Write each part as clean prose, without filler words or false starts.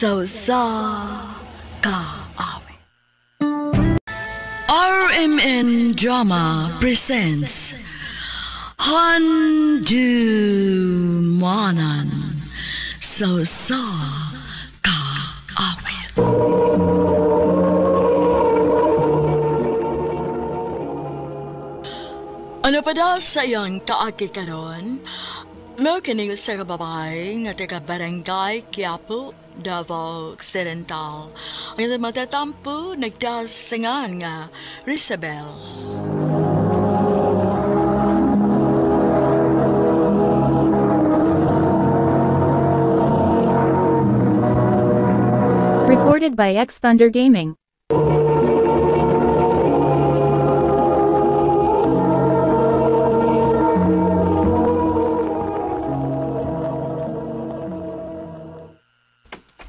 Sa usa ka awit. RMN Drama presents Handumanan sa usa ka awit. Ano pa daw sa iyang kaagi karon? Mao kining usa ka babae nga taga Barangay Quiapo, Davao Occidental. Ang matatampo nagdasingan nga Risabel. Recorded by X Thunder Gaming.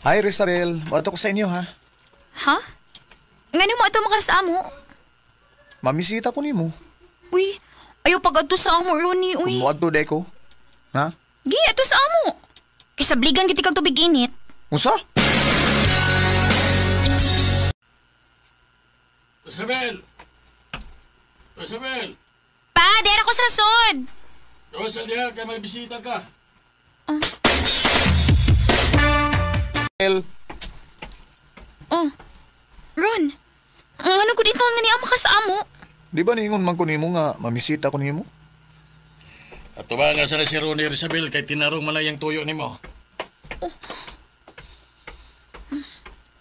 Hi, Risabel. Moadto ko sa inyo, ha? Ha? Ngano mo ato makasamo? Mamisita ko nimo. Uy, ayaw pag-adto sa amo, Ronnie, uy. Moadto day ko. Ha? Gi, ato sa amo. Kaysa bligan gyud kag tubig init. Unsa? Isabel! Isabel! Pa, dera ko sa sod. Rosa diha kay may bisita ka. El. Oh. Ron, ang ano ko dito nga niya makasamo? Di ba niingon man ko nimo nga mamisita ko nimo? Ato ba nga sana si Ronnie, Isabel, kay tinarong man ang tuyo nimo. Oh.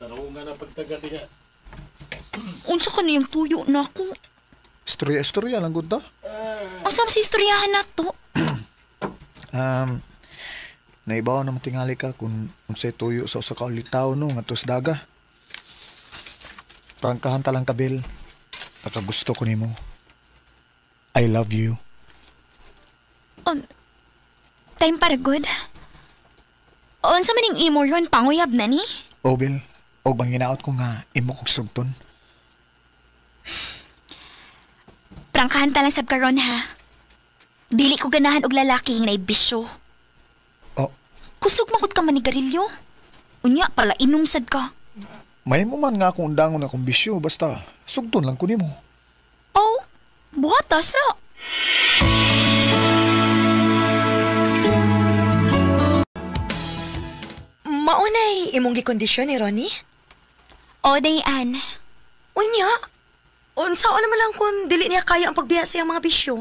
Tarong nga na pagtaga diha. Unsa ka niyang tuyo na ako? Istorya-istorya lang gud ta. Unsa man sa istoryahan nato? Naibaw na matingali ka kung unsay tuyo sa usa ka ulitaw no ngadto sa daga. Prangkahan ta lang kabil. Nakagusto ko nimo. I love you. Time para good. Unsa man ning imo ron panguyab na ni? O Bill, og manginaot ko nga imo kog sugton. Prangkahan ta lang sab karon ha. Dili ko ganahan og lalaki nga naibisyo. Oh. Kusog man gud ka manigarilyo. Unya pala inom sad ka. Mahimo man nga akong undangon akong bisyo basta sugton lang ko nimo. Oh, buhata sa. Maunay imong gikondisyon ni Ronnie? O, Dayan. Unya, unsaon naman lang kung dili niya kaya ang pagbiya sa iyang mga bisyo?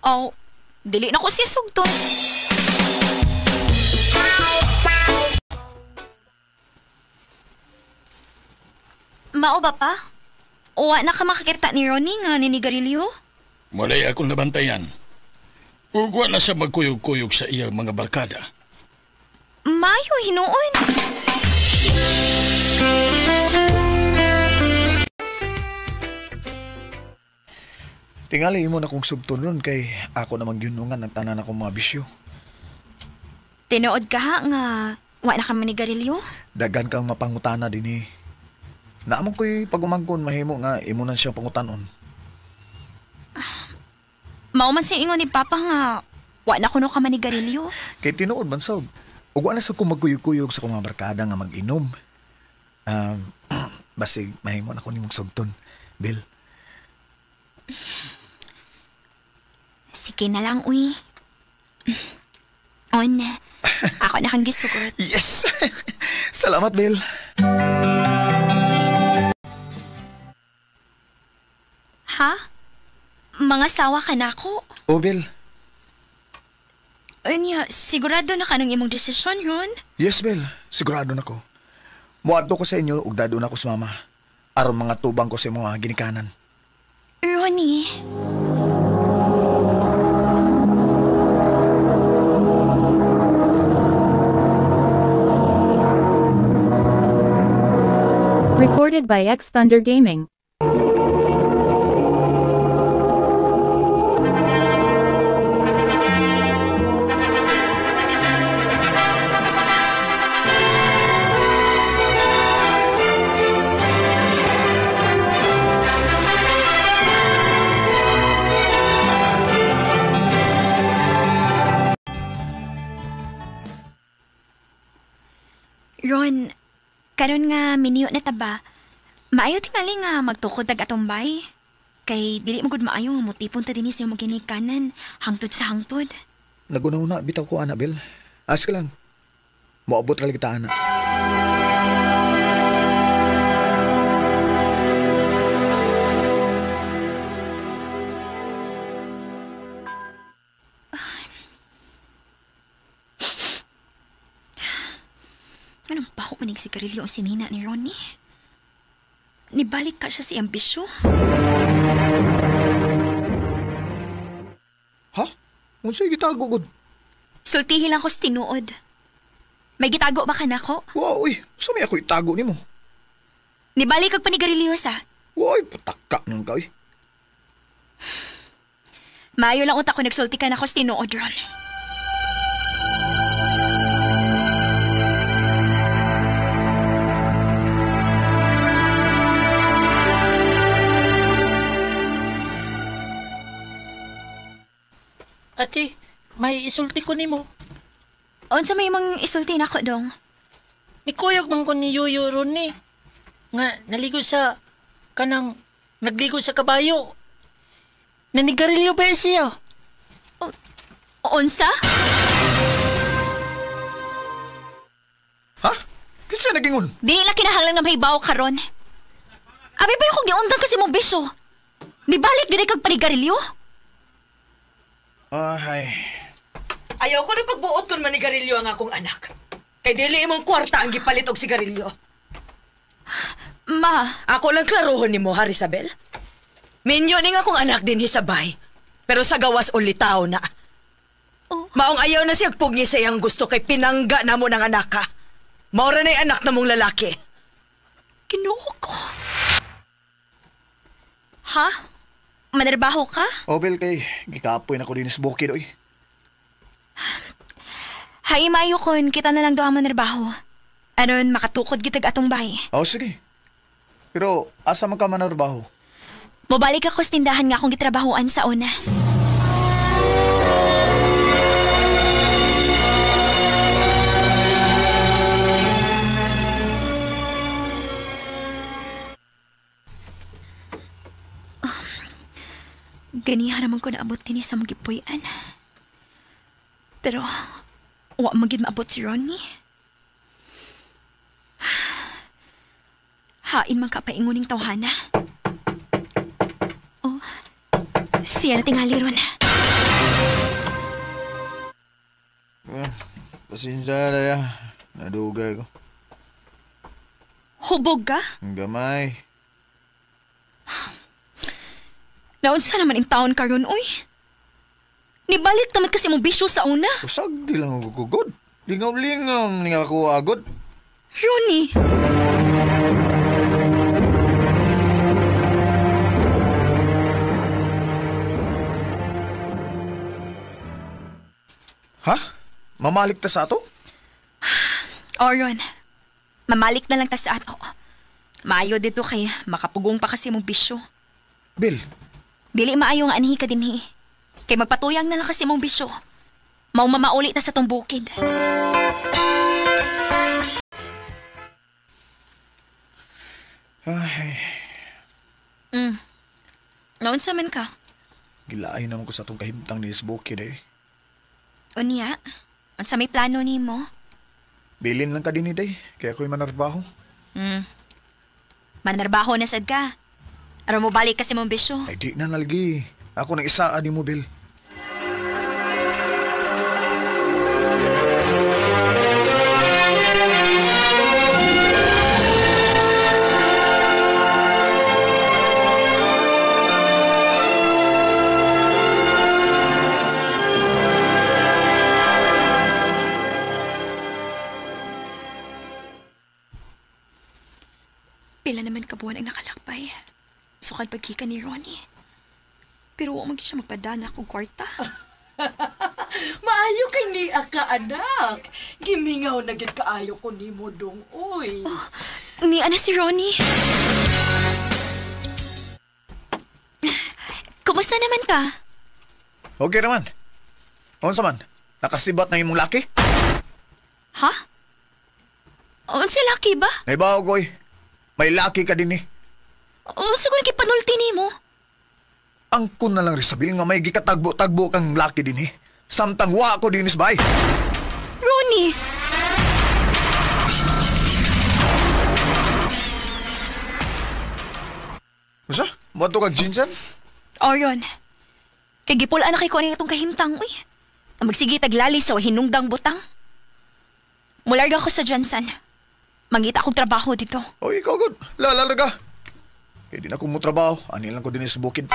Oh, dili na ko siya sugton. Mao ba pa? Wa na ka makakita ni Ronnie nga ninigarilyo? Walay akong nabantayan. Ug wa na siya magkuyog-kuyog sa iyang mga barkada. Mayo hinuon. Tingali imo na kong sugton ron kay ako namang gyunungan ang tanan akong mga bisyo. Tinuod ka ha nga wa na ka manigarilyo? Dagan kang mapangutana dinhi. Naamon ko'y pagumangkon mahimo nga imo na siya pangutanon. Mao man sa ingon ni Papa nga wa na kuno ka manigarilyo. Kay tinuod man sab. Ug wa na sa ko magkuyog-kuyog sa akong mga barkada nga mag-inom. Basig mahimo na ko nimong sugton, Bill. Sige na lang, uy. On, ako na kang gisugot. Yes! Salamat, Bill. Ha? Mga sawa ka na ako? Oh, Bill. Unya, sigurado na ka ng imong desisyon, Ron? Yes, Bill. Sigurado na ko. Muadto ko sa inyo ug dadon ako sa mama. Aron mga tubang ko sa imong mga ginikanan. Ronnie. Recorded by X Thunder Gaming. Ron, Karon nga miniyo na ta ba, maayo tingali nga magtukod tag atong bay. Kay dili mo gud maayo nga motipon ta dinhi sa imong ginikanan, hangtod sa hangtod. Naguna-una bitaw ko, Annabel. Ask lang. Moabot ra lagi ta, ana. Anong baho maning sigarilyo ang sinina ni Ronnie? Nibalik ka siya sa iyang bisyo? Ha? Unsay gitago gud? Sultihi lang ko sa tinuod. May gitago ba ka nako? Wow, uy, sa may ako itago nimo. Nibalik kag panigarilyo sa. Uy, pataka nang ka, uy. Maayo lang unta ko nagsulti ka nako sa tinuod, Ron. Ate, may isulti ko nimo. Unsa may imong isulti nako dong? Nikuyog man ko ni Yuyo ron ni. Nga naligo sa kanang nagligo sa kabayo. Nanigarilyo ba siya? Unsa? Ha? Kinsa nagingon? Di na kinahanglan nga mahibaw karon. Abi pa yung kung giundang kasi mong bisyo. Nibalik dili kag panigarilyo? Ay. Ayaw ko na pagbuot kun manigarilyo ang akong anak. Kay dili imong kwarta ang gipalit og sigarilyo. Ma, Ako lang klarohon nimo, ha, Isabel? Minyo ning akong anak dinhi sa bay. Pero sa gawas ulitaw na. Oh. Maong ayaw na siyag pugni sa iyang gusto kay pinangga na mo ng anak ka. Maura na'y anak na mong lalaki. Ginoo ko. Ha? Manarbaho ka? Obel kay gikapoy na ko din sa bukid oy. Hay, mayo kon kita na lang doon manarbaho. Aron makatukod gitag atong bahay. Oh, sige. Pero asa man ka manarbaho? Mobalik ako sa tindahan nga akong gitrabahoan sa una. Ganiha naman ko naabot din sa magipuy-an. Pero, wa magid maabot si Ronnie. Hain man ka painguning tawhana. Oh, siya na tingali ron. Pasensya na ya. Nadugay ko. Hubog ka? Ang gamay. Naunsa naman in taon karon, uy. Nibalik naman kasi mong bisyo sa una. Usag di lang ako gugod. Lingaw-lingaw nga ako agod. Ronnie! Ha? Mamalik ta sa ato? Oron, mamalik na lang ta sa ato. Maayo dito kay makapugong pa kasi mong bisyo. Bill, Dili maayo nga anhi ka dinhi. Kay magpatuyang na lang kasi mong bisyo. Mao mamauli ta sa tong bukid. Ay, Naunsa man ka? gilaay naman ko sa atong kahimtang ni sa bukid eh. Unya, unsa may plano nimo? Bilin lang ka din eh, day. Kaya ako'y manarbaho. Manarbaho na sad ka. Aron mo balik kasi mong bisyo. Ay, di na nalagi. Ako nang isa ani mo, Bill. Pila naman kabuan ang nakalakbay. Sukad pagkika ni Ronnie. Pero wa man gyud siya magpadana kog kwarta. Maayo kay niya ka, anak. Gimingaw na gid kaayo ko nimo dong, oy. Ni ano si Ronnie? Kumusta naman ka? Okay naman. Unsa man? Nakasibat na imong laki? Ha? Unsa laki ba? Naibaw koy. May laki ka din eh. Unsa ko nakipanulti nimo? Angkon na lang Rizabel nga may gikatagbo-tagbo kang laki din eh. Samtang wa ko din isbay. Ronnie! Unsa? Moadto kag Jinsan? Orion. Kay gipul-an na kay ko aning atong kahimtang, uy. Ang magsige taglali sa hinungdang butang. Mularga ko sa Jensen. Mangita akong trabaho dito. Oy, ikaw good. Lalarga. Kaya di na ko mo trabaho. Ani lang ko din sa bukid.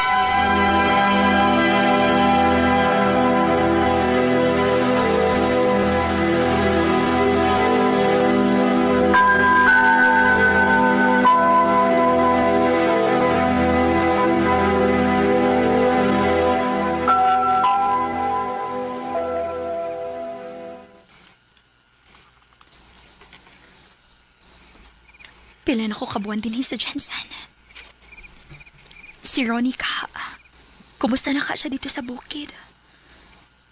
Pila na ko kabuan din sa Jensen. Si Ronnie ka. Kumusta na ka siya dito sa bukid?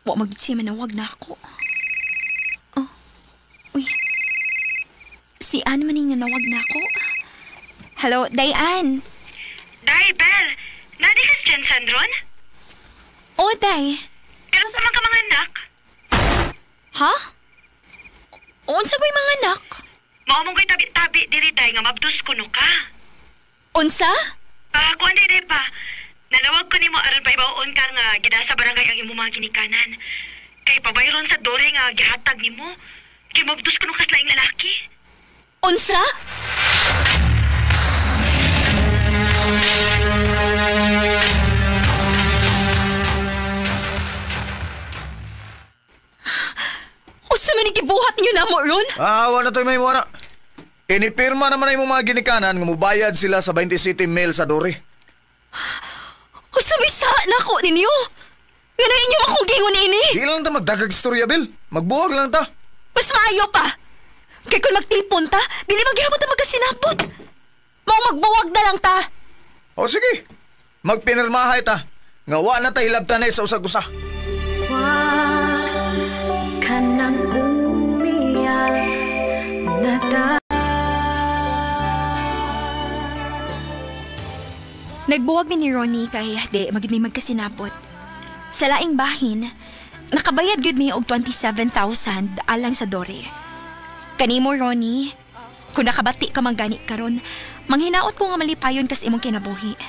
Wa magit siya manawag na ako. Oh. Uy. Si Ann maning nanawag na ako. Hello, Diane. Day, Bel. Nadi ka sa Jensen ron? Oh, Day. Pero sa mga mga anak? Ha? Unsa ko'y mga anak? Mao mong ko'y tabi-tabi diri, Day, nga mabdus kuno ka. Unsa? Kuan day pa. Nalawag ko nimo aron paibaw-on ka nga gida sa barangay ang imong mga ginikanan. Kay pabayron sa dore nga gihatag nimo. Kay mabdus kuno ka sa laing lalaki. Unsa? Unsa man gibuhat niyo namo ron? Ah, wala to'y may wala. Inipirma naman ay mga ginikanan nga mubayad sila sa 27 mil sa dore. Unsa may sa nako ninyo? Nga nang inyo akong gingon ini. Di lang ta magdagag istorya, Bill. Magbuwag lang ta. Mas maayo pa. Kay kung magtipon ta, dili maghihapon ta magkasinapot. Mao magbuwag na lang ta. O sige, magpinirmahay ta. Nga wa na ta hilabtan sa usag-usa. Wag ka nang umiyak na Nagbuwag mi ni Ronnie kay di magid may magkasinapot. Sa laing bahin, nakabayad gyud mi og 27,000 alang sa dore. Kanimo Ronnie, kung nakabati ka man gani karon, manghinaot ko nga malipayon kas imong kinabuhi.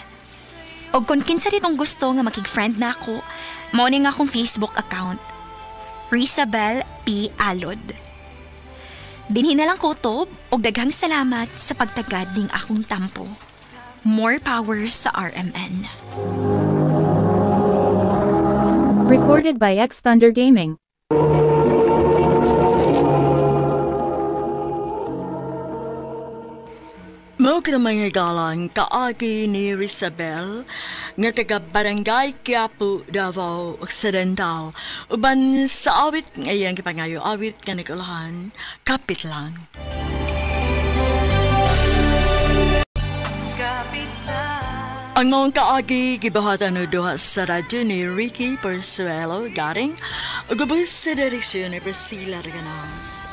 Og kung kinsa rin ang gusto nga makig-friend na ako, mao ni nga akong Facebook account. Rizabel P. Alod. Dinhi na lang kutob og daghang salamat sa pagtagad ning akong tampo. More power sa RMN. Recorded by X Thunder Gaming. Mao ka mga galang kaagi ni Rizabel nga taga Barangay Quiapo, Davao Occidental. Uban sa awit nga iyang gipangayo awit nga nagulahan, kapit lang. Ang maong kaagi gibuhatan o duha sa radyo ni Ricky Persuelo Garing ug ubos sa direksyon ni Priscilla Reganas.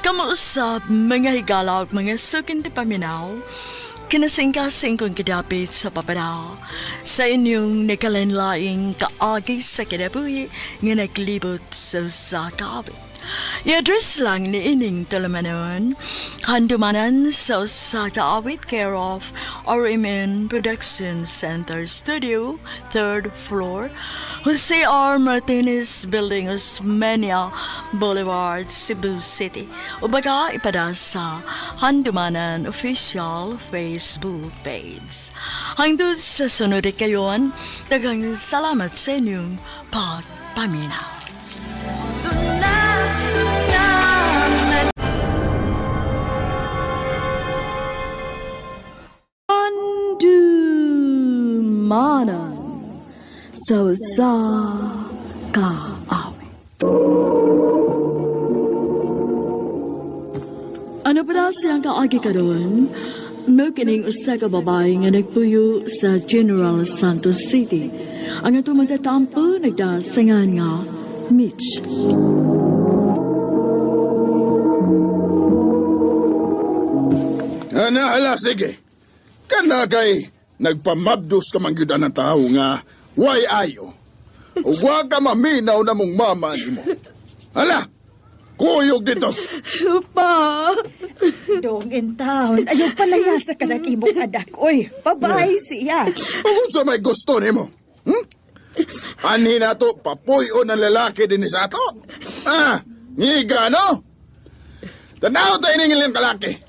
Kamuusap mga higala ug mga sukin ti paminaw, kinasingkasing kong kidapit sa papadal sa inyong nakalanlaing kaagi sa kinabuhi nga naglibot sa usa ka awit. I-address lang ni ining talamanon, handumanan sa usa ka awit, care of RMN Production Center Studio, 3rd floor, Jose R. Martinez Building, Osmeña Boulevard, Cebu City. O baga ipada sa Handumanan Official Facebook page. Hangtod sa sunod kayon, daghang salamat sa inyong pagpaminaw. Handumanan sa usa ka awit. Ano pa daw siyang kaagi karon? Mao kining usa ka babae nga nagpuyo sa General Santos City. Ang atong magtatampo nagdasangan nga Mitch. Ana, ala, sige. Kana kay nagpamabdos ka man gyud ang tao nga way ayo. Ug wa ka maminaw na mong mama nimo. Hala, kuyog dito. Pa! Dong in town. Ayaw palayasa ka ng imong anak. Uy, babae siya. Kung sa may gusto nimo. Anhi na to, papuyo ng lalaki din sa ato. Ah, ngiga no? Tanaw tayo ining ilang kalaki.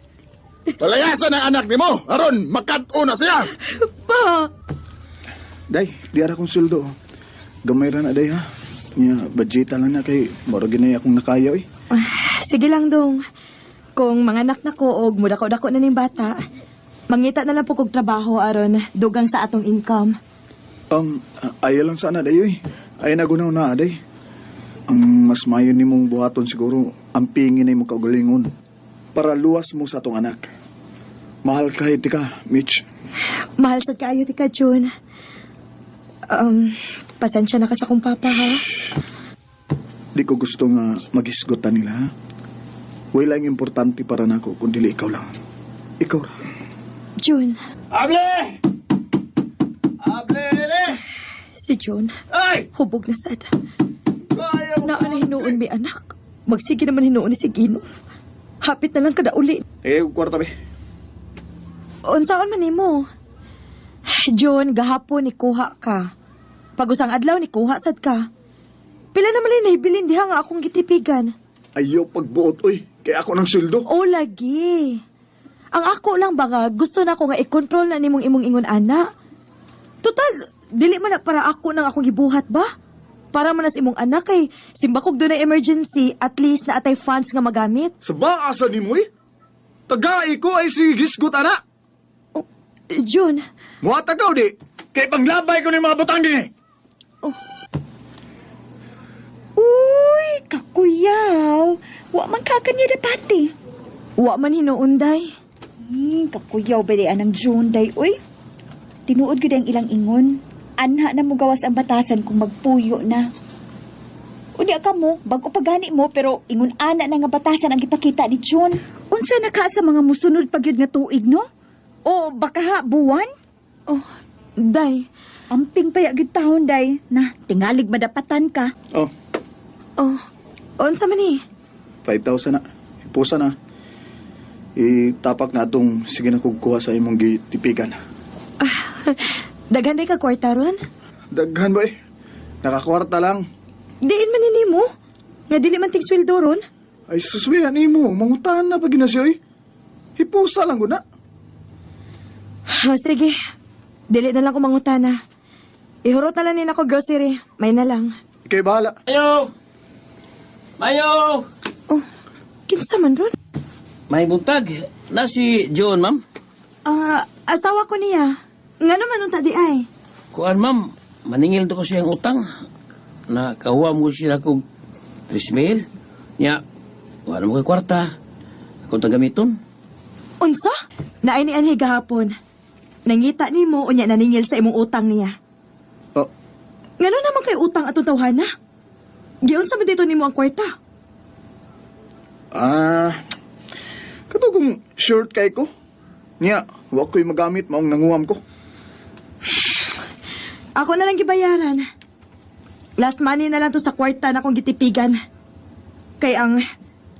Palayasan ang anak nimo, aron makat-o na siya. Pa! Day, di ara kong sweldo. Gamay ra na day ha. Nya, budgeta lang na kay mura ginay akong nakaya eh. Sige lang dong. Kung mga anak na ko og mudako-dako na ning bata, mangita na lang po kog trabaho aron dugang sa atong income. Ayaw lang sana day oy. Ay nagunaw na day. Ang mas mayo nimong buhaton siguro ang pingin na imong kaugalingon para luwas mo sa atong anak. Mahal kay tika, Mitch. Mahal sad kaayo tika, June. Pasensya na ka sa kong papa, ha? Di ko gusto nga magisgotan nila, ha? Wala lang importante para nako kung dili ikaw lang. Ikaw ra. June. Able! Able! Si June. Ay! Hubog na sad. Naa na hinuon mi anak. Magsige naman hinuon ni si Gino. Hapit na lang kada uli. Eh, kwarta be. Unsaon man nimo? June, gahapon ni kuha ka. Pagusang adlaw ni kuha sad ka. Pila naman lang nahibilin diha nga akong gitipigan. Ayaw pagbuot, oy. Kaya ako ng sweldo. O lagi. Ang ako lang ba nga, gusto na ako nga i-control na nimong imong ingon ana. Total, dili man na para ako nang akong gibuhat ba? Para man nas imong anak kay simbakog doon na emergency, at least na atay funds nga magamit. Sa ba asa nimo eh? Tagai ko ay si gisgot ana. Oh, June. Muhatag ka di. Kay panglabay ko ni mga butang din eh. Oh. Uy, kakuyaw. Wa man ka kanya dapati. Wa man hinuunday. Kakuyaw ba di anang June day, uy. Tinuod gyud ang ilang ingon. Anha na mo gawas ang batasan kung magpuyo na. Unya ka mo, bag-o pagani mo, pero ingon ana na nga batasan ang gipakita ni June. Unsa na ka sa mga musunod pa gyud nga tuig, no? O baka ha, buwan? Oh, day. Amping pa gyud taon, day. Na, tingalig madapatan ka. Oh. Oh, unsa man ni? 5,000 na. Ipusa na. Itapak na atong sige na kog kuha sa imong gitipigan. Ah, daghan day ka kwarta ron? Daghan ba eh. Nakakwarta lang. Diin man ni mo. Nga dili man ting sweldo ron. Ay suswihan nimo, mangutahan na pag gina siya eh. Hipusa lang guna. Oh, sige. Dili na lang ko mangutana. Ihurot na lang nina ko grocery. May na lang. Ikay bahala. Mayo! Mayo! Oh, kinsa man ron? May buntag. Na si John, ma'am? Asawa ko niya. Nga naman unta di ay? Kuan, ma'am. Maningil to ko siyang utang. Nakahuwa mo siya kog 3,000. Nya, wala mo kay kwarta. Akong tagamiton. Unsa? Naay ni anhi gahapon. Nangita nimo unya naningil sa imong utang niya. Oh. Ngano naman kay utang atong tawhana? Giunsa man dito nimo ang kwarta? Kato kung short kay ko. Niya, wa ko'y magamit maong nanguam ko. Ako na lang gibayaran. Last money na lang to sa kwarta na akong gitipigan. Kay ang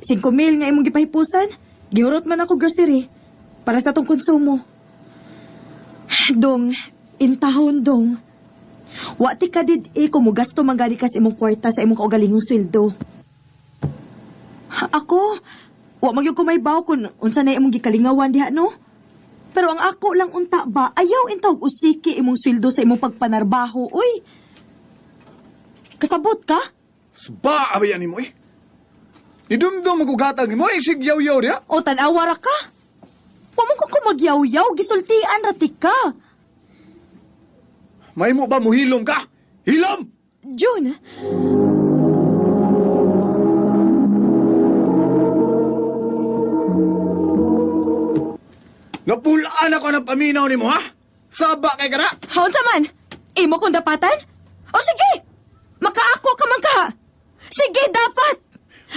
5,000 nga imong gipahipusan, gihurot man ako grocery para sa tong konsumo. Dong, intahon dong. Wa ti ka did eh kung mugasto man gani ka sa imong kwarta sa imong kaugalingong sweldo. Ako, wa man gyud ko maybaw kun unsa na imong gikalingawan diha no. Pero ang ako lang unta ba, ayaw intawg usiki imong sweldo sa imong pagpanarbaho, uy. Kasabot ka? Sba, abayan nimo eh. Nidumdum magugatag nimo, eh, sig yaw-yaw diha. O, tan-awa ra ka. Wa mo ko magyawyaw, gisultian ra ti ka. May mo ba muhilom ka? Hilom! June! Napulaan ako ng paminaw nimo, ha? Saba kay kana? Haunsa man? Imo kong dapatan? O sige! Makaako ka man ka! Sige, dapat!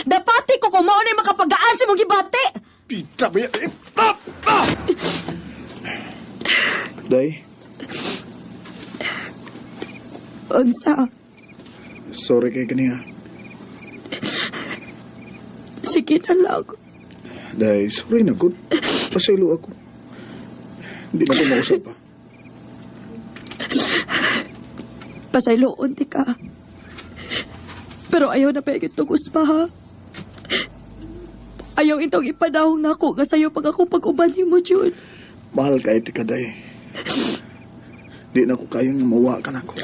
Dapati ko kung mao na'y makapagaan sa imong gibati! Pita ba yan? Ah! Ah! Day, Unsa? Sorry kay kaniya. Sige na lang. Day, sorry na good. Pasaylo ako. Hindi na ko mausap pa. Pasayloon ti ka. Pero ayaw na pa itong uspa ha. Ayaw itong ipanahong nako nga sayo pag ako pag-uban mo, June. Mahal ka iti ka, Day. Di na ko kayang mawa ka nako.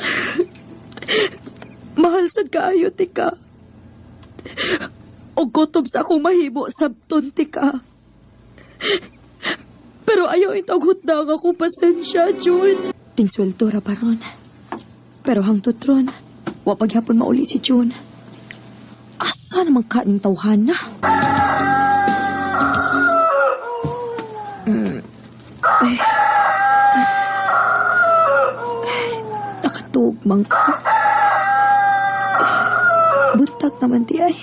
Mahal sad kaayo ti ka. O gutom sa akong mahimo sabton ti ka. Pero ayaw itong hutda ang akong pasensya, June. Ting sweldo ra baron. Pero hangtod ron, wa paghapon mauli si June. Asa naman ka ning tawhana? Ay. Nakatug man ko. Buntag naman di ay.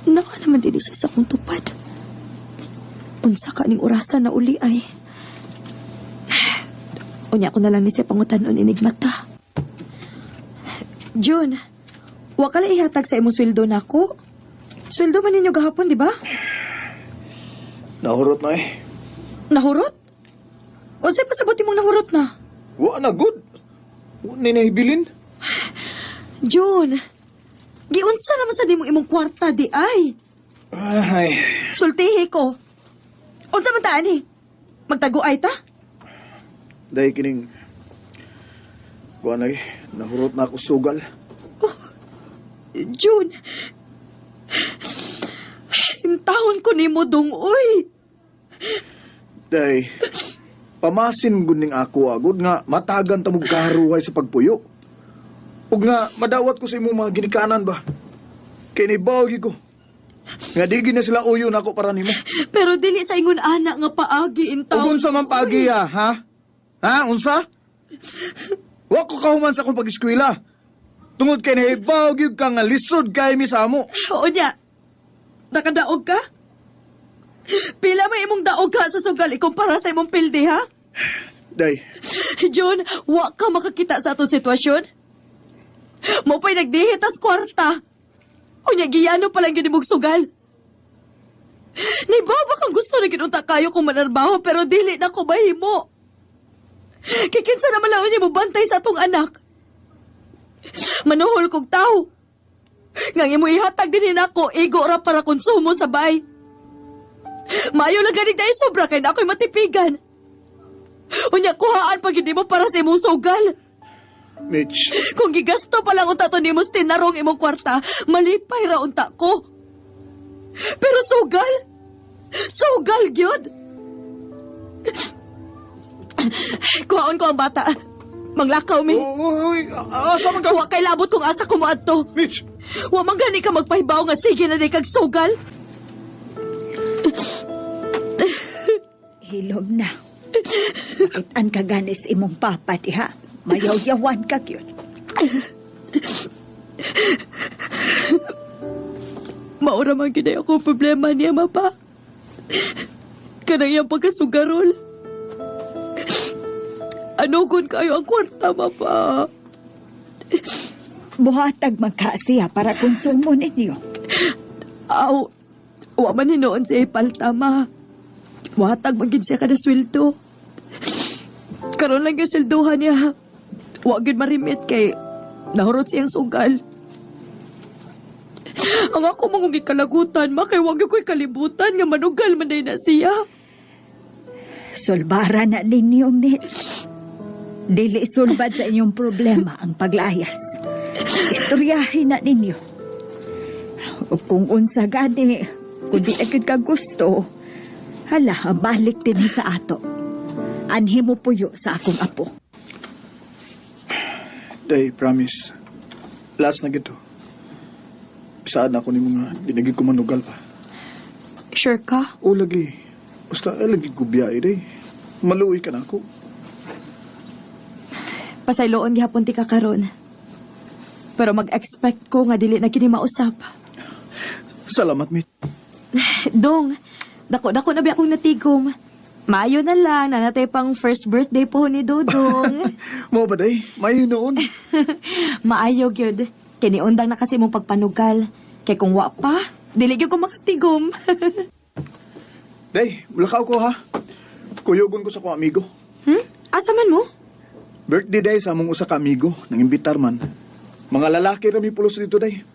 Naka naman di siya sa akong tupad. Unsa ka ning orasan na uli ay. Unya ko na lang ni siya pangutan-on inigmata. June, wa ka lang ihatag sa imong sweldo nako. Sweldo man ninyo gahapon, di ba? Nahurot na eh. Nahurot? Unsay pasabot imong nahurot na? Wa na good. Wa na nahibilin. June, giunsa naman sa nimong imong kwarta di ay. Ay. Sultihi ko. Unsa man ta ani? Magtaguay ta? Day kining kuan lagi, nahurot na ako sugal. June. Intawon ko nimo dong oy. Day, pamasin gud ning ako agud nga matagan ta mog kaharuhay sa pagpuyo. Ug nga madawat ko sa imong mga ginikanan ba. Kay nibaw gyud ko. Nga di gid na sila uyo nako para nimo. Pero dili sa ingon ana nga paagi intawon. Ug unsa man paagi ha? Ha? Ha, unsa? Wa ko kahuman sa akong pag-eskwela. Tungod kay nahibaw gyud ka nga lisod kay mi sa amo. Oo niya. Nakadaog ka? Pila may imong daog ka sa sugal ikumpara sa imong pildi, ha? Day. June, wa ka makakita sa atong sitwasyon? Mo pa'y nagdihit tas kwarta. Unya, giyano pa lang gyud imong sugal. Naibaw ba kang gusto na ginunta kayo kung manarbaho pero dili na ko mahimo. Kikinsa naman lang niya mo bantay sa atong anak. Manuhol kog tao. Ngang imo ihatag din nako, igo ra para konsumo sa bay. Maayo lang ganig dahil sobra kay na ako'y matipigan. Unya kuhaan pag hindi mo para sa imong sugal. Mitch. Kung gigasto pa lang unta to nimo sa tinarong imong kwarta, malipay ra unta ko. Pero sugal? Sugal gyud. Kuhaon ko ang bata. Manglakaw mi. Oy, asa man ka? Wa kay labot kung asa ko moadto. Mitch. Wa man gani ka magpahibaw nga sige na di kag sugal. Hilom na. Makitaan ka ganis imong papa diha. Mayawyawan ka gyud. Maura man gyud ako problema niya, mapa. Kanang iyang pagkasugarol. Anugon kayo ang kwarta, mapa. Buhatag man ka siya para konsumo ninyo. Aw, wa man hinoon siya ipalta, ma. Buhatag man gid siya kada sweldo. Karon lang yung sweldohan niya. Wa gid marimit kay nahurot siyang sugal. Ang ako mangong gikalagutan, ma, kay wag ko'y kalibutan nga manugal man day na siya. Sulbara na ninyo, Mitch. Dili sulbad sa inyong problema ang paglayas. Istoryahin na ninyo. O kung unsa gani, kung di agad ka gusto, hala, balik din sa ato. Anhi mo puyo sa akong apo. Day, promise. Last na gito. Saan ako ni mga dinagig ko manugal pa. Sure ka? O lagi. Basta ay lagi ko biyahe, day. Maluoy ka na ako. Pasayloon gihapon ti ka karon. Pero mag-expect ko nga dili na kini mausap. Salamat, mate. Dong, dako-dako na ba akong natigom. Maayo na lang, nanatay pang first birthday po ni Dodong. Mo ba day? Maayo noon. Maayo gyud. Kiniundang na kasi mong pagpanugal. Kay kung wa pa, dili gyud ko makatigom. Day, mulakaw ko ha. Kuyugon ko sa akong amigo. Asa man mo? Birthday day sa among usa ka amigo, nang imbitar man. Mga lalaki ra mi pulos dito day.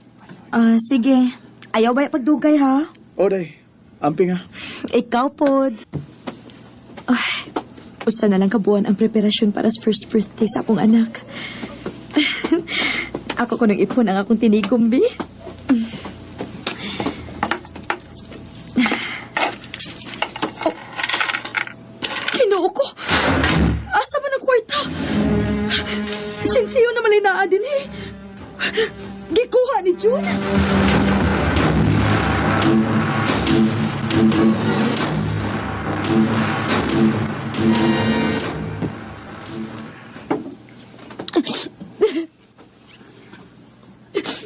Sige. Ayaw ba pagdugay ha? O day, amping ha. Ikaw pod. Ay, usa na lang kabuan ang preparasyon para sa first birthday sa akong anak. Ako ko nang ipon ang akong tinigom, bi. Oh. Kinoo ko! Asa man ang kwarta? Sintiyo na malinaa din eh. Gikuha ni June.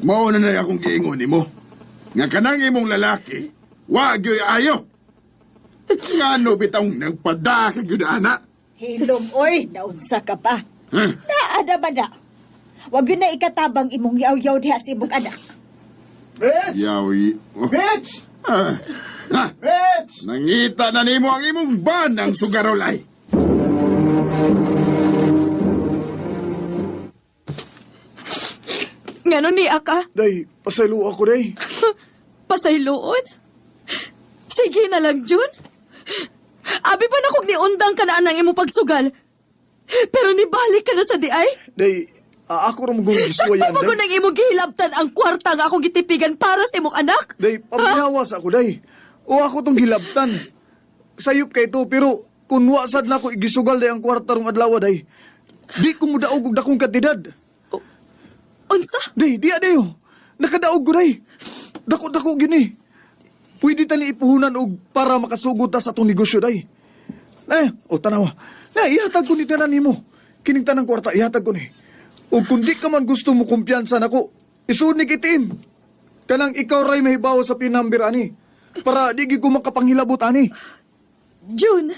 Mao na na akong giingon nimo. Nga kanang imong lalaki, wa gyoy ayo. Ngano bitawng nagpadaka gyud ana? Hilom oy, naunsa ka pa. Huh? Naada ba na? Wag yun na ikatabang imong yaw-yaw diha sa imong anak. Bitch! Yawi. Oh. Bitch! Ah. Ah. Bitch! Nangita na nimo ang imong ban ang sugarolay. Ngano ni aka? Day, pasaylo ako day. Pasayloon? Sige na lang, June. Abi pa na kog niundang ka na anang imong pagsugal. Pero nibalik ka na sa diay. Day, ako ra mo Sakto gisuwayan ba ko day. nang imong gihilabtan ang kwarta nga akong gitipigan para sa imong anak? Day, paminawas ako day. O ako tong gilabtan. Sayop kay to, pero kung wa sad na ako igisugal day ang kwarta rong adlaw day. Di ko modaog og dakong kantidad. Unsa? Day, diya dayo. Nakadaog ko day. Dako-dako gini. Pwede ta ni ipuhunan og para makasugod ta sa atong negosyo day. Eh, o tanawa. Na, ihatag ko ni tanan nimo. Kining tanang kwarta, ihatag ko ni. O kung di ka man gusto mo kumpiyansa nako, isuod ni kitim. Kanang ikaw ray mahibaw sa pin number ani. Para di gyud ko makapanghilabot ani. June!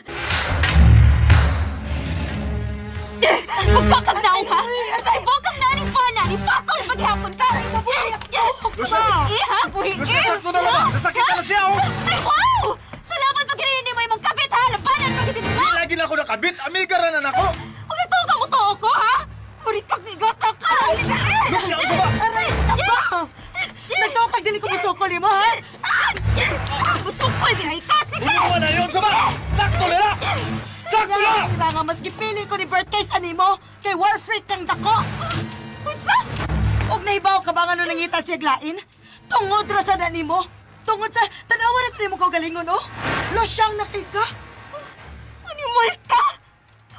Pagkakam na ha? Ay, bukang na rin pa na! Ipatol maghapon ka! Lucia! Iha! Lucia, sakto na lang! Nasakit na siya, oh! Ay, wow! Salamat pag gininin mo imong kabit, ha? Labanan pag Di lagi na ako nakabit! Amiga ra na nako! Kung ito ka mo to ako, ha? Murikag ni gata ka! Lucia, unsa ba? Aray, saba! Nagtaw kag dili ko musukol mo, ha? Musukol ni ay ka! Sige! Uliwa na yun, saba! Sakto na lang! Sakto na! Nga mas gipili ko ni Bert kaysa nimo, kay war freak kang dako. Unsa? Og nahibaw ka ba nga nung nangita siya glain? Tungod ra sa na nimo. Tungod sa tanawa na ko nimo kaugalingon, oh. Losyang nakika. Animal ka!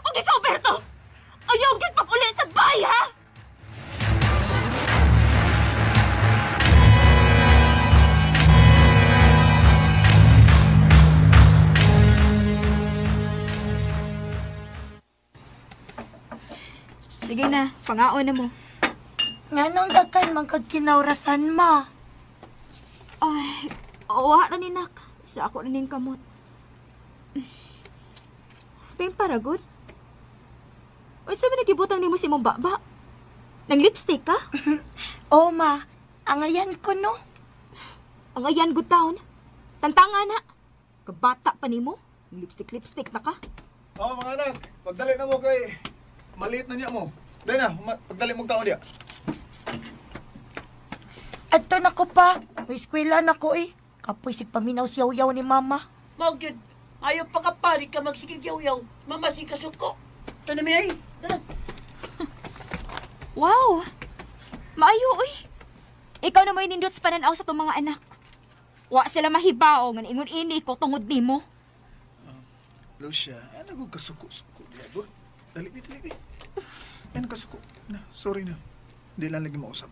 Og ikaw, Berto! Ayaw gyud pag-uli sa bahay, ha? Sige na, pangaon na mo. Nganong dagkan man kag kinawrasan, ma? Ay, wa ra ni nak. Sa ako na ning kamot. Tayong paragod. Unsa man nagibutang nimo si imong baba? Nang lipstick ka? Oo, ma. Angayan ko, no? Angayan good town. Tangtanga na. Kabata pa nimo. Lipstick-lipstick na ka. Oh, mga anak, pagdali na mo kay maliit na niya mo. Dali na, pagdali mong kaon diya. Adto na ko pa. May eskwela na ko eh. Kapoy sig paminaw siyaw-yaw ni mama. Mao gyud. Ayaw pa ka pari ka magsigig yaw-yaw. Mama si kasuko. Ito na mi ay. Tara. Wow! Maayo uy. Ikaw na may nindot sa pananaw sa itong mga anak. Wa sila mahibao nga ingon ini ko tungod nimo. Lucia, ano ko kasuko-suko diya, good? Dali, bi, dali, bi. Ano kasuko? Na, sorry na. Di lang lagi mausap.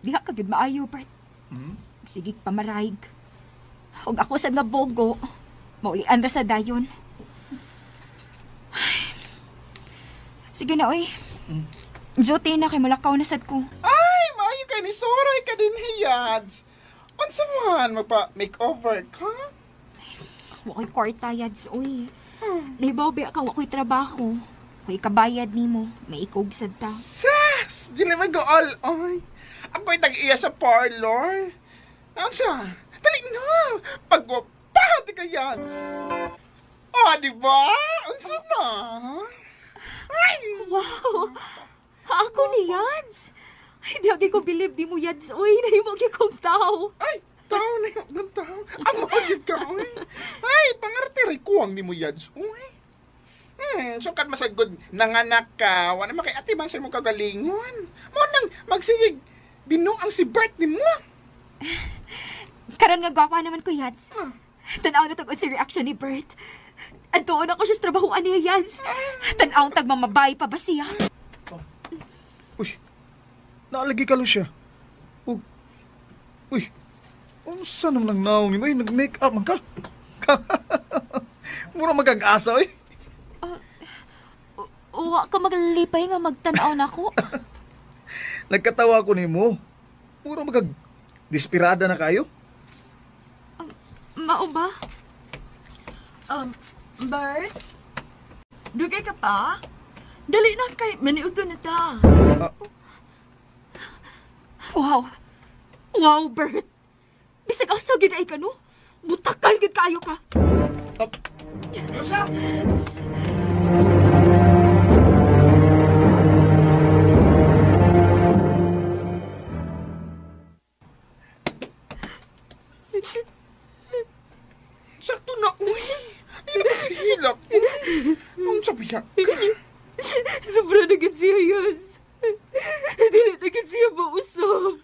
Diha ka gyud maayo, Bert. Sige, pamaraig. Og ako sad nga bogo, maulian ra sa dayon. Ay. Sige na, oy. Duty na kay mulakaw na sad ko. Ay, maayo kay ni Soray ka din hiyads. Unsa man magpa-makeover ka? Wa ko'y kwarta, Yads, uy. Nahibaw ba ka, wa ko'y trabaho. Ko'y kabayad nimo, may ikog sad ta. Sas! Dili man go all oy. Ako'y tag-iya sa parlor. Unsa? Dali na! Pagwapati ka, Yads. Oh, di ba? Unsa na? Ay! Wow! Ako ni Yads! Ay, di agi ko believe di mo, Yads, uy. Nahimo gyud kong tao. Ay! Tao na yung ng tao. Amo gyud ka, uy. Ay, pangartiray kuwang ni mo, Yads, uy. Sukat masagod nanganak ka. Wala man kay atiman sa imong kagalingon. Mo nang magsigig binuang si Bert ni mo. Karon nga gwapa naman ko, Yads. Tanaw na tag sa reaction ni Bert. Antuon ako siya sa trabahoan niya, Yads. Tanaw tag mamabay pa ba siya? Uy, naalagi ka, Lucia. Uy, unsa naman ang naong ni mo? Nag-make up man ka. Mura magag-asa, uy. Wa ka maglipay nga magtanaw na ako. Nagkatawa ko nimo. Mura magag-dispirada na kayo. Mao ba? Bert? Dugay ka pa? Dali na kay maniudto na ta. Wow. Wow, Bert. Bisag asa gyud ay ka no? Butakal gyud kaayo ka. Lucia! Sakto na, uy. Ay, nagsihilak, uy. Ang sabi ka. Sobra na gid siya, Yads. Dili na gid siya mausap.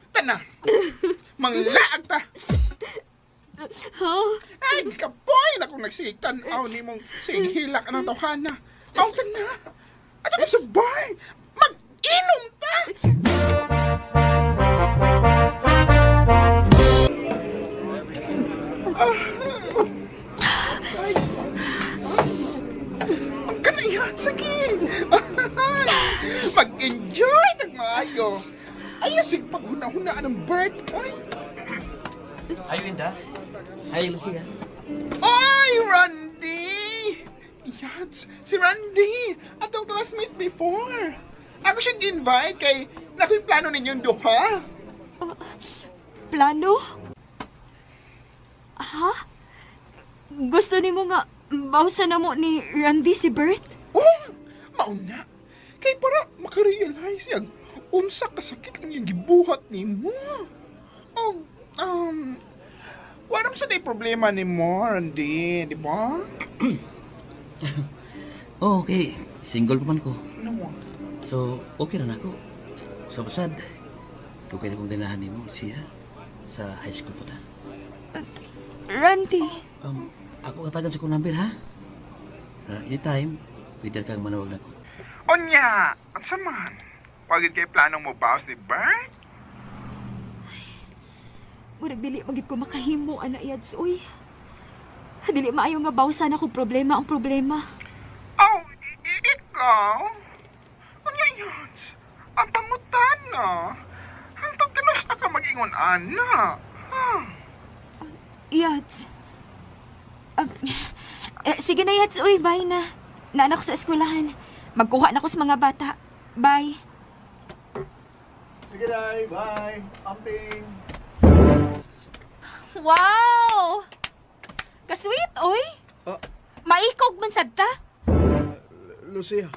Tana. Manglaag ta. Ha? Ay, kapoy na kung nagsigtan-aw ni mong sighilak ang tawhana. Aw, tana. Ato ka sa bar. Mag-inom ta. Ay, ang kanayan, sige. Mag-enjoy tag maayo. Ayaw sig paghuna-hunaan ng Bert, oy. Ayo, Inda. Hi, Lucia. Oy, Randy! Yads, si Randy! Atong classmate before. Ako siyang invite kay nakoy plano ninyong duha. Plano? Ha? Gusto nimo nga bawsa na mo ni Randy si Bert? Oh, mauna. Kay para makarealize yang unsa kasakit ang iyang gibuhat nimo. Oh, wala sa day problema ni mo, Randy, di ba? Oh, okay. Single pa man ko. No. So, okay na nako. Sa basad, dugay na kong ganahan nimo, Lucia. Sa high school po ta. Randy. Ako katagan sa kong number, ha? Anytime, pwede kang manawag nako. Onya, unsa man? Wagid kay planong mo bawas ni Bert? Murag dili magid ko makahimo ana, Yads, uy. Dili maayo nga bawsan ako problema ang problema. Oh, ikaw? Unya, Yads, ang pangutana. Hangtod kanus na ka mag-ingon, ana. Ha? Yads. Sige na, Yads, uy, bye na. Naanak ko sa eskwelahan. Magkuha na ko sa mga bata. Bye. Sige, day. Bye. Amping. Wow! Kasweet, oy! Maikog man sad ta. Lucia.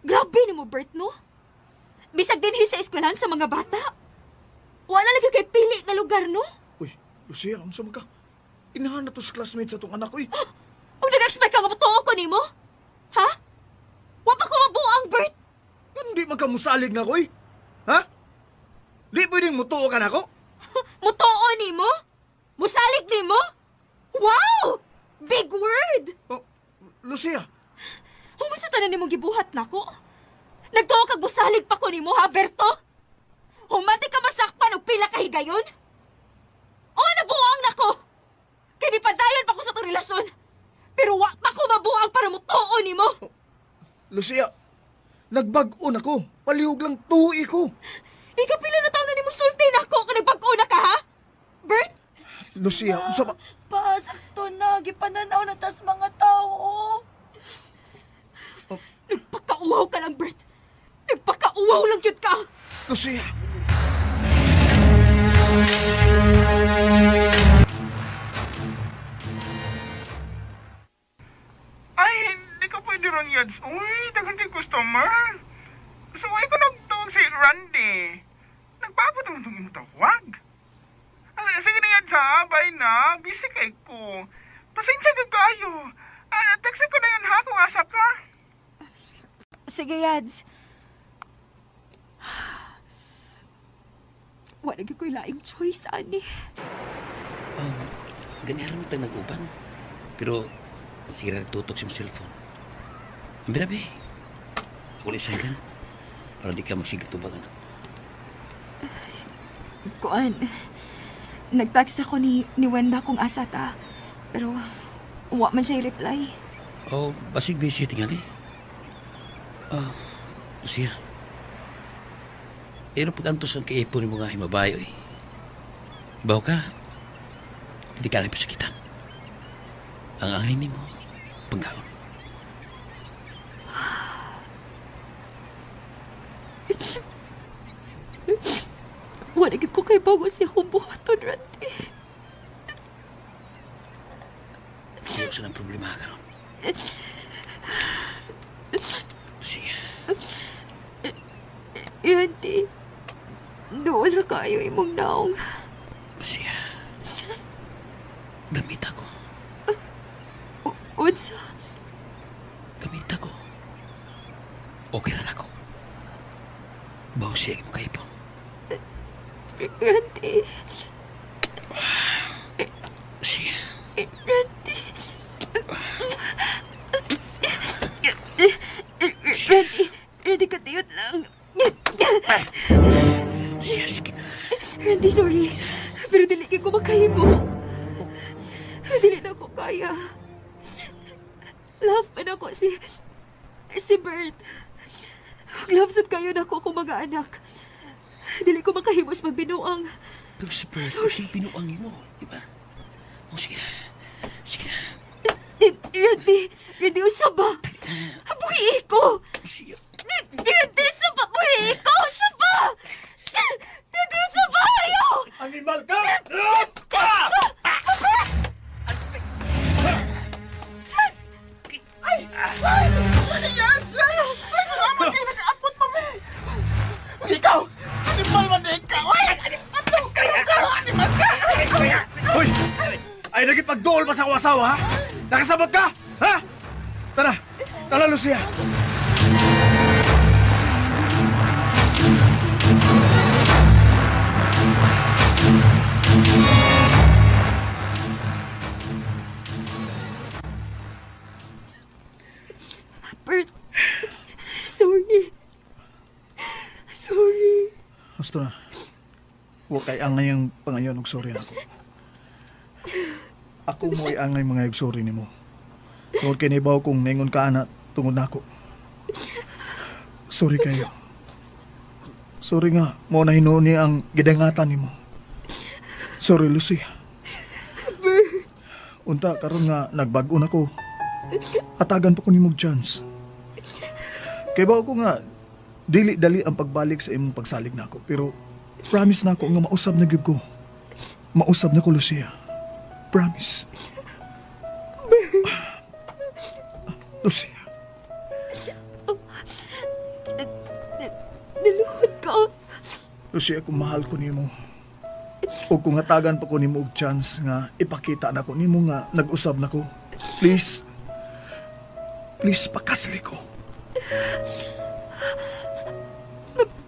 Grabe ni mo, Bert, no? Bisag dinhi sa eskwelahan sa mga bata. Wala lagi kay pili nga lugar, no? Uy, Lucia, unsa man ka? Inahan na to sa classmates sa tong anak, uy. Ug nag-expect ka nga motuo ko nimo? Ha? Wa pa ko mabuang, Bert. Hindi man ka musalig na ko, uy. Ha? Di pwedeng mutuo ka na ko? Mutuo nimo? Musalig nimo? Wow! Big word! Oh, Lucia! Human sa tanan nimong gibuhat nako? Nagtuo kag musalig pa ko nimo, ha, Berto? Humati ka masakpan og pila ka higayon? O, nabuang nako! Kini padayon pa ko sa tong relasyon. Pero wa pa ko mabuang para mutuo nimo. Oh, Lucia, nagbag-o na ko. Palihog lang tuwi ko. Ikapila na taon na nimo Musulti na ako kung nagbag-o na ka, ha? Bert? Lucia, unsa ba? Pasakto na, gipananaw na tas mga tao. Oh. Nagpakauwaw ka lang, Bert. Nagpakauwaw lang yun ka. Lucia! Ay, hindi ka pwede ron, Yads. Uy, daghan kay customer. So, ay ko nagtawag si Randy. Nagpaabot ang itong imong tawag. Ay, sige na, Yads, ha? Bye na. Busy kay ko. Pasensya ka kayo. Text ko na yun, ha? Kung asa ka. Sige, Yads. Wala gyud ko'y laing choice, ani. Ganihan mo tayong nag-uban. Pero, sige na nagtutok sa cellphone. Grabe. Uli sa ilan. Para di ka magsigatubag, anak. Kuan, nag-text ako ni Wenda kung asa ta. Pero, wa man siya reply. Oh, basig busy tingali. Lucia. Pero pag-antos ang kaipon ni mga himabayo eh. Baw ka, hindi ka rin pasakitan. Ang angay ni mo, panggaon. Wala ko kay bago si akong buhaton, Randy. Iyo sa ng problema ka ron. Lucia. Randy, doon ra kayo imong naong. Lucia, gamit ako. Unsa? Gamit ako. Okay na ako. Bawo siya imong kaipon. Randy. Lucia. Randy. Randy, Randy, katiyot lang. Lucia, sige na. Randy, sorry. Pero dili ko makahimo. Dili na ko kaya. Love pa na ko si Bert. Love sad kayo na ko akong mga anak. Dili ko makahimos magbinuang. Pero si Bert, sorry. Binuang mo, di ba? Oh, sige na. Sige na. Randy, Randy, usa ba? Buhi ko! Randy, usa ba? Buhi ko! Usa ba? Randy, usa ba? Ayaw! Animal ka! Ay! Ay! Yads! Ay, salamat kayo! Nag-aapot pa mi! Ikaw! Animal man ikaw! Ay! Ano ka? Animal ka! Hoy! Ay, nagipagduol pa sa akong asawa, ha? Nakasabot ka? Ha? Tara! Tara, Lucia! Bert, sorry. Sorry. Gusto na. Huwag kay angay ang pangayon og sorry ako. Ako mo'y angay mga sorry nimo. Tungod kay nibaw kung ningon ka ana tungod nako. Sorry kayo. Sorry nga, mo na hinuon niya ang gidangatan nimo. Sorry, Lucia. Bert. Unta karon nga nagbag-o na ko. Hatagan pa ko nimog chance. Kay bawo ko nga dili dali ang pagbalik sa imong pagsalig nako, pero promise nako nga mausab na gyud ko. Mausab na ko, Lucia. Promise. Bert. Lucia. Naluhod ka. Lucia, kung mahal ko nimo, o kung hatagan pa ko nimo og chance nga ipakita nako nimo nga nag-usab nako, please, please pakasli ko.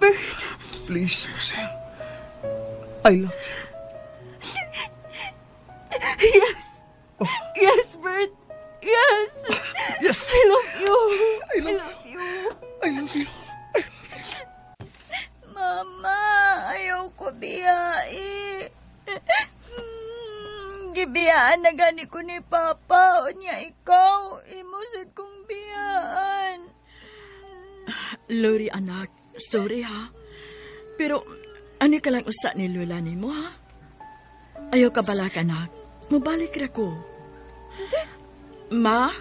Bert. Please, Lucia. I love you. Yes. Oh. Yes, Bert. Yes. Yes. I love you. I love you. I love you. Mama, ayaw ko biyai. Gibiyaan na gani ko ni Papa. Unya ikaw, imo sad kong biyaan. Lori, anak, sorry ha. Pero Ano ka lang usa ni Lola nimo, ha? Ayaw ka balaka, anak. Mubalik ra ko. Ma,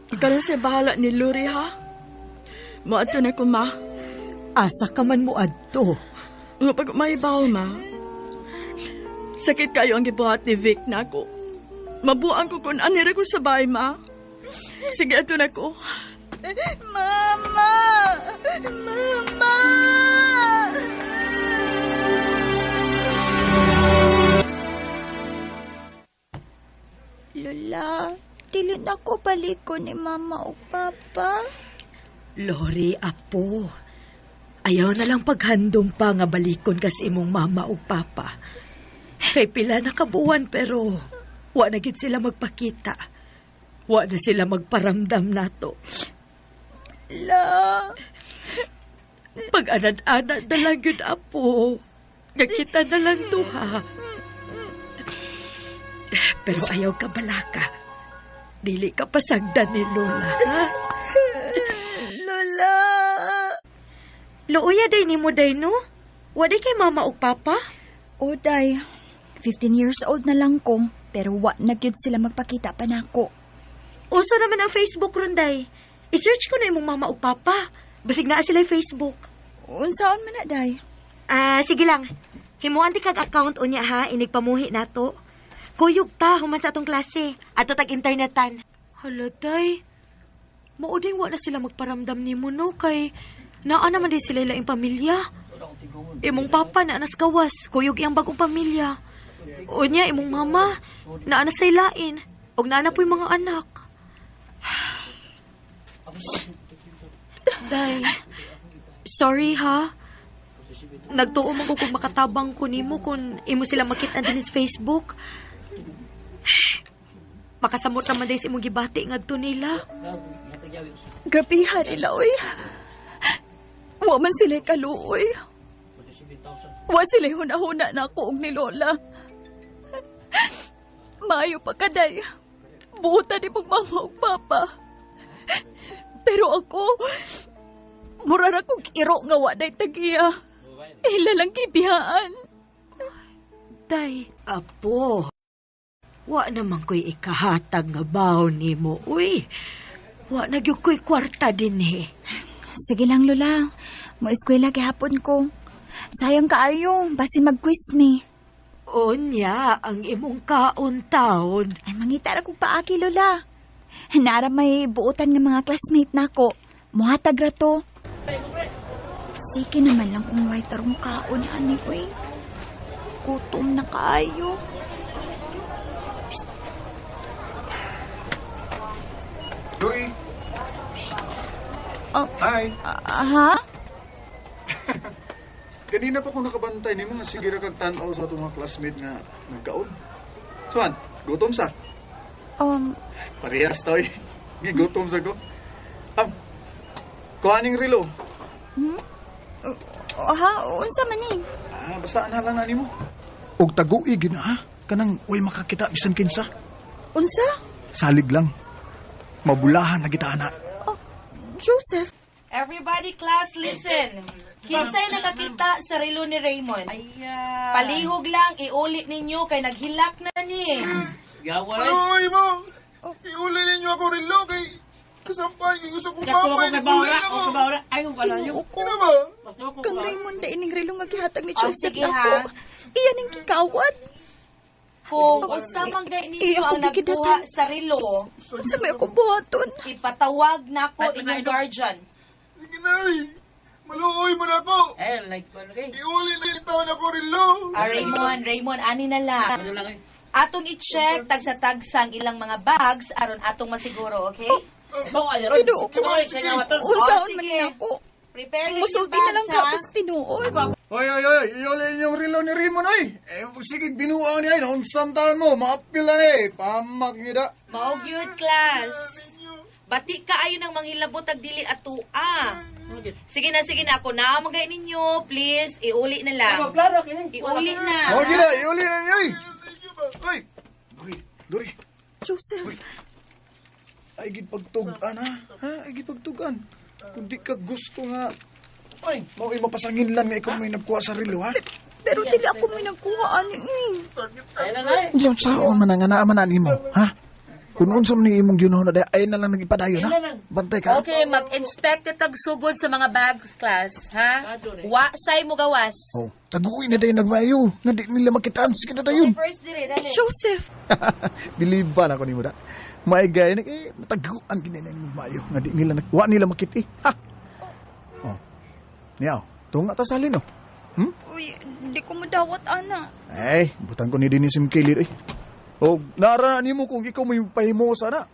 ikaw lang siya bahala ni Lori, ha? Moadto na ko, ma. Asa ka man mo adto. Nga pag may baw, ma. Sakit kayo ang gibuhat ni Vic na ako. Mabuang ko kung anira ko sa bahay, ma. Sige, ato na ko. Mama! Mama! Lola, dili na ko balikon ni Mama o Papa. Lori, apo. Ayaw na lang paghandom pa nga balikon kas imong mama o papa. Kay pila na kabuwan pero wa na gid sila magpakita. Wa na sila magparamdam nato. La. Pag-anad-anad na lang yun, apo. Gakita na lang duha. Pero ayaw ka balaka. Dili ka pasagdan ni Lola, ha? Lola! Luoya day ni mo day no? Wa day kay mama ug papa? O, day. 15 years old na lang ko, pero wa na gyud sila magpakita pa nako. Uso naman ang Facebook ron day. I-search ko na imong mama ug papa. Basig naa sila Facebook. Unsaon man na, day? Ah, sige lang. Himuan ti kag account unya ha, inig pamuhi nato. Kuyog ta human sa atong klase. Ato tag internetan. Hala, day. Mao ding wa na sila magparamdam nimo no kay naa naman di sila laing pamilya. Imong papa na anas gawas, kuyog iyang bagong pamilya. Unya imong mama naa na say lain ug naa na po'y mga anak. Day, sorry ha. Nagtuo man ko kung makatabang ko nimo kung imo sila makita din sa Facebook. Makasamot naman day sa imong gibati ngadto nila. Grabihan nila, oy. Wa man sila kaluoy. Wa sila hunahuna na ako og ni Lola. Maayo pa kaday. Buutan ni mong mama ug papa. Pero ako, mura ra kog iro nga wa day tagiya. Ila lang gibihaan. Day, Apo, wa naman ko'y ikahatag nga baon nimo. Uy, wa na gyud ko'y kwarta din eh. Sige lang, Lola. Mo eskwela gihapon ko. Sayang kaayo, basin mag-quiz me. Unya, ang imong kaon-taon. Ay, mangita ra kog paaki, Lola. Nara may buotan nga mga classmate nako. Muhatag ra to. Sige naman lang kung way tarong kaon, ani, uy. Gutom na kaayo. Lori. Oh, Hi. Ha? Kanina pa ko nakabantay nimo nga sige ra kag tan-aw sa atong mga classmate nga nagkaon. Suan, gutom sa? Parehas ta oy. Gigutom sa ko. Kuha ning relo. Hmm? Oh, ha? Unsa man ni? Ah, basta ana lang na nimo. Og tagui gid na ha. Kanang uy makakita bisan kinsa. Unsa? Salig lang. Mabulahan na kita ana. Joseph. Everybody class, listen. Kinsay nakakita sa relo ni Raymond. Palihog lang, iuli ninyo kay naghilak na ni. Maluoy mo! Iuli ninyo ako relo kay kasampay kay gusto kong mama Ginoo ako. ko. Ano ba? Kang Raymond da ining relo nga gihatag ni Oh, Joseph sige, nako. ha. Iyan ang gikawat. Kung usa man gay ninyo Iya, ang ako nagkuha sa relo, Unsa may ako buhaton? ipatawag nako inyong guardian. Sige na ay. Maluoy mo na ako. Iuli na yung taon ako relo. Ah, Raymond, Raymond, ani na lang. Atong i-check tagsa-tagsa ang ilang mga bags aron atong masiguro, okay? Ginoo ko. Unsaon Oh, man sige. ni ako? Prepare your Musulti na lang bags, ha? kapos tinuod. Hoy, hoy, hoy! Iuli ninyong relo ni Raymond, oy! Eh, sige, binuang niya, naunsam taon mo, maapil na eh. Pamak niya da. Mao gyud class. Bati ka ayo nang manghilabot ag dili atua. Sige na, sige na ako na magay ninyo, please iuli na lang. Iuli na. Oh, gina, iuli na niya, oy! Oy! Dori, Dori. Joseph. Ay, gid pagtug-an, ha? Ha? Ay, gid pagtug-an. Kung di ka gusto nga, ay, mao mapasangin lang nga ikaw may nagkuha sa relo, ha? Pero dili ako may nagkuha ani eh. Yung saon man nga naa man na nimo, ha? Kung unsa man ni imong giunahon na day, ay na lang nagipadayon ha. Bantay ka. Okay, mag-inspect tag sugod sa mga bags, class, ha? Wa say mo gawas. Oh, taguin na day nagmayo. Nga di nila makitaan sige na dayon. First dire, dali. Joseph. Believe ba na ko nimo da? Maigay na eh mataguan gini na imong mayo nga di nila wa nila makiti. Ha. Oh. Niyaw, tunga ta salin oh. Uy, di ko madawat ana. Ay, butan ko ni dinhi si Mkili eh. O, naara nimo kung ikaw may pahimosa na.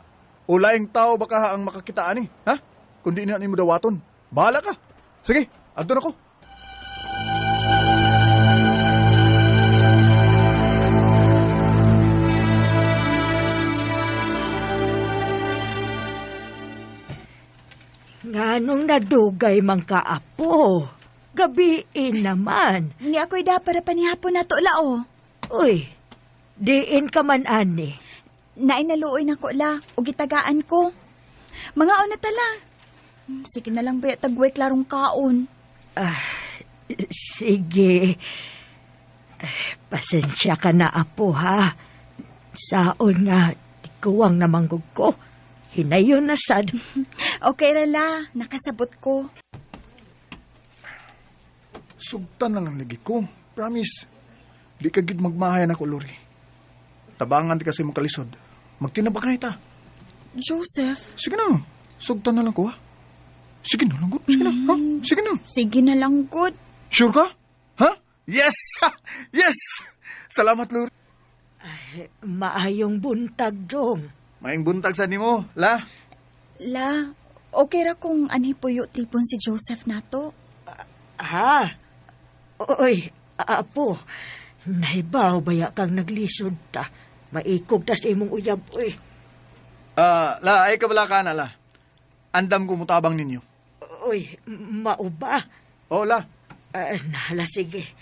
O laing tao baka ang makakita ani, ha? Kung di na nimo dawaton. Bahala ka. Sige, adto na ko. Nganong nadugay man ka, apo? Gabiin naman. Ni ako'y da para panihapon na to la oh. Uy, diin ka man ani. Nainaluoy na ko la, o gitagaan ko. Mga na tala. Sige na lang ba tagway klarong kaon. Ah, sige. Pasensya ka na, apo, ha? Saon nga, tikuwang namanggog ko. Hinayon na sad. Okay ra la, nakasabot ko. Sugtan na lang lagi ko. Promise. Di ka gid magmahay na ko, Lori. Tabangan di kasi mo kalisod. Magtinabak na ita. Joseph. Sige na. Sugtan na lang ko, ha? Sige na lang, good. Sige na, ha? Sige na. Sige na lang, good. Sure ka? Ha? Yes! Yes! Salamat, Lori. Ay, maayong buntag, dong. Maayong buntag sa nimo, la. La, okay ra kung anhi puyo tipon si Joseph nato. Ha? Oy, apo. Nahibaw baya kang naglisod ta. Maikog ta sa imong uyab, oy. La, ay kabala ka na, la. Andam ko mutabang ninyo. Oy, mauba? Oo, la. Nala, sige.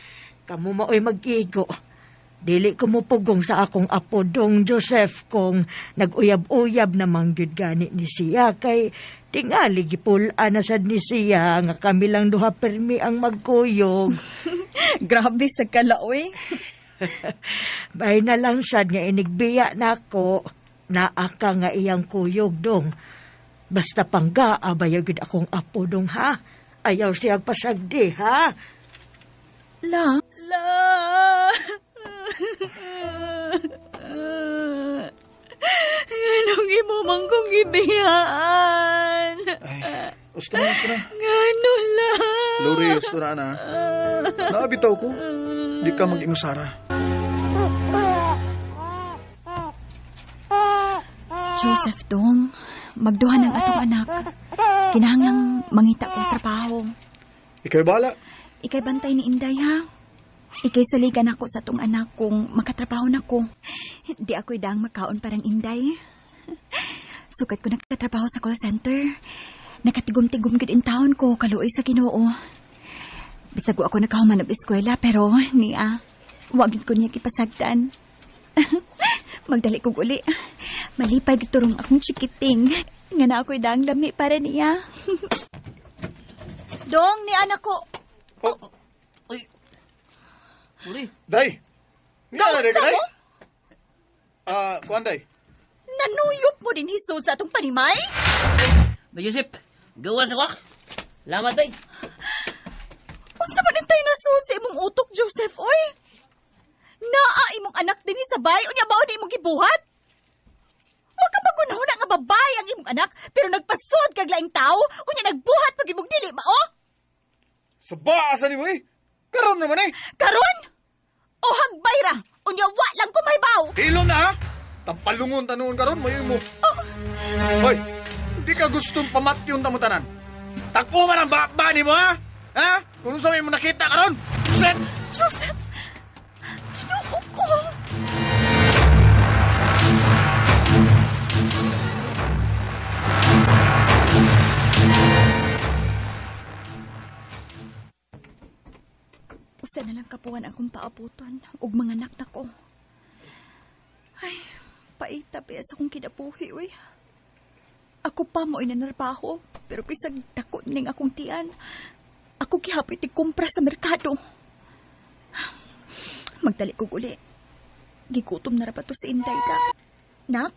Kamu maoy mag-igo. Dili ko mupugong sa akong apo dong Joseph kung nag-uyab-uyab na manggid gani ni siya kay tingali gipul-an na sad ni siya nga kami lang duha permi ang magkuyog. Grabe sa kalaoy. Bay na lang sad nga inigbiya nako naa ka nga iyang kuyog dong. Basta pangga abayaw gid akong apo dong ha. Ayaw siya pasagdi ha. La. La. Anong imo man kong gibiyaan? Ay, gusto na ito na. Ngano la? Lori, gusto na na. Naabitaw ko. Di ka mag-ingusara. Joseph dong, magduha ng atong anak. Kinahanglang mangita kong trabaho. Ika'y bala. Ika'y bantay ni Inday, ha? Ika'y saligan ako sa atong anak kung makatrabaho na ko. Di ako'y daang makaon parang Inday. Sukat ko nagkatrabaho sa call center. Nakatigom-tigom gud in taon ko, kaluoy sa Ginoo. Bisag wa ako nakahuman og eskwela, pero niya, wagin ko niya kipasagdan. Magdali kog uli. Malipay giturong akong chikiting. Nga na ako'y daang lami para niya. Dong, ni anak ko. Oh. Uy. Uri. Day. Dong, sa mo? Kuan, Day. Nanuyop mo din hisod sa atong panimay? Bay, Joseph, gawas ako. Lamat, Day. Unsa man tayo nasud sa imong utok, Joseph, oy? Naa imong anak din sa bay, unya ba ni imong gibuhat? Wa ka magunahon nga babae ang imong anak, pero nagpasod kag laing tao, unya nagbuhat pag imong dili mao? Sa baasa nimo eh. Karon naman eh. Karon? O hagbay ra, unya wa lang ko mahibaw. Hilom na ha. Tampalungon tanuon karon mayo mo. Oh. Hoy, di ka gustong pamatyon ta mo tanan. Tako man ang bakba nimo ha? Ha? Kung unsa may mo nakita karon? Set. Joseph. Ginoo ko. Usa na lang kapuan akong paabuton ug mga anak na ko. Ay, paita pa sa akong kinabuhi, uy. Ako pa mo inanarbaho, pero bisag dako ning akong tiyan. Ako gihapoy tigkumpra sa merkado. Magdali kog uli. Gigutom na ra ba to si Inday da. Nak?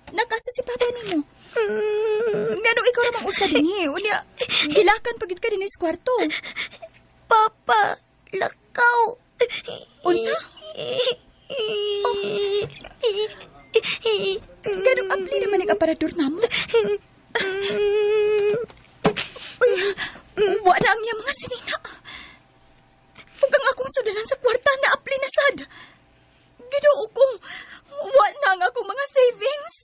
Nak, asa si Papa nimo? Nganong ikaw ra mang usa dinhi? Unya, gilakan pa gyud ka dinhi sa kwarto. Papa, lakaw. Unsa? Oh. Ganong apli naman ang aparador namo. Uy, wa na ang iyang mga sinina. Ug ang akong sudalan sa kwarta na apli na sad. Ginoo ko, wa na ang akong mga savings.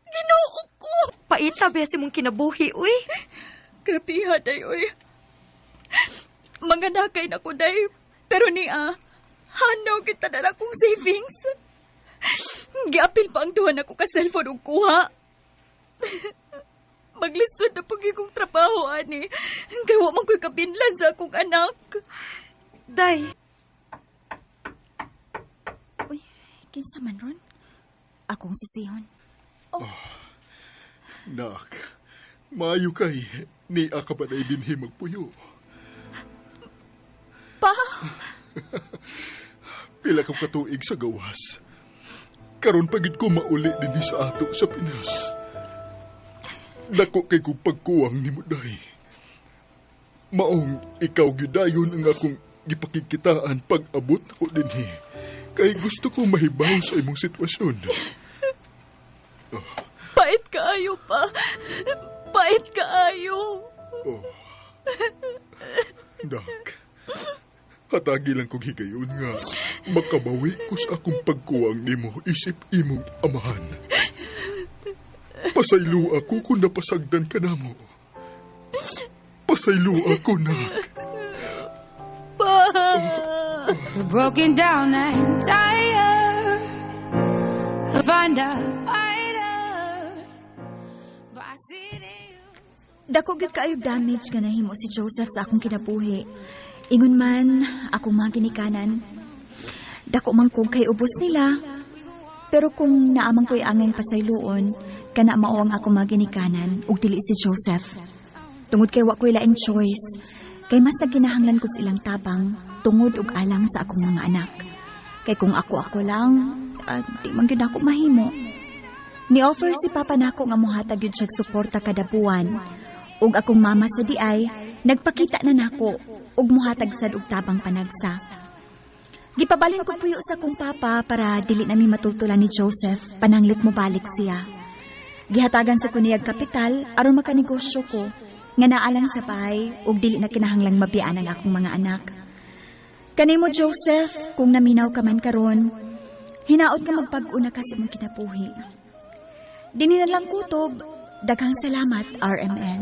Ginoo ko. Paita ba si mong kinabuhi, uy? Grabiha, day, uy. Mga nakay na ko, day. Pero niya, hanaw kita na akong savings. Giapil pa ang duha na ko ka cellphone ug kuha. Maglisod na pag kong trabaho, ani. Kay wa man ko'y kabinlan sa akong anak. Day. Uy, kinsa man ron? Akong susihon. Nak, maayo kay ni ka ba na dinhi magpuyo? Pa? Pila ka katuig sa gawas. Karon pagid ko mauli dinhi sa ato sa Pinas. Dako kay kong pagkuwang nimo day. Maong ikaw gyud dayon ang akong gipakikitaan pag-abot nako dinhi. Kay gusto ko mahibaw sa imong sitwasyon. Pait kaayo pa. Pait kaayo. Oh. Nak, hatagi lang kong higayon nga makabawi ko sa akong pagkuwang nimo isip imong amahan. Pasaylo ako kung napasagdan ka namo. Pasaylo ako, nak. Pa! We're broken down and tired. Find a fighter. But I see it in you. Dako gyud kaayo damage nga nahimo si Joseph sa akong kinabuhi. Ingon man akong mga ginikanan. Dako man kong kay ubos nila. Pero kung naamang ko'y angay pasayloon, kana mao ang akong mga ginikanan ug dili si Joseph. Tungod kay wa ko'y laing choice, kay mas nagkinahanglan ko sa ilang tabang tungod ug alang sa akong mga anak. Kay kung ako-ako lang, di man gyud ako mahimo. Ni-offer si Papa nako nga mohatag gyud siyag suporta kada buwan. Ug akong mama sa diay, nagpakita na nako ug mohatag sad og tabang panagsa. Gipabalhin ko puyo sa akong papa para dili nami matultulan ni Joseph pananglit mo balik siya. Gihatagan sa kuniyag kapital aron makanegosyo ko nga naalang sa bahay ug dili na kinahanglang mabiyaan ang akong mga anak. Kanimo Joseph, kung naminaw ka man karon, hinaot nga magpag-una ka sa imong kinabuhi. Dini na lang kutob, daghang salamat RMN.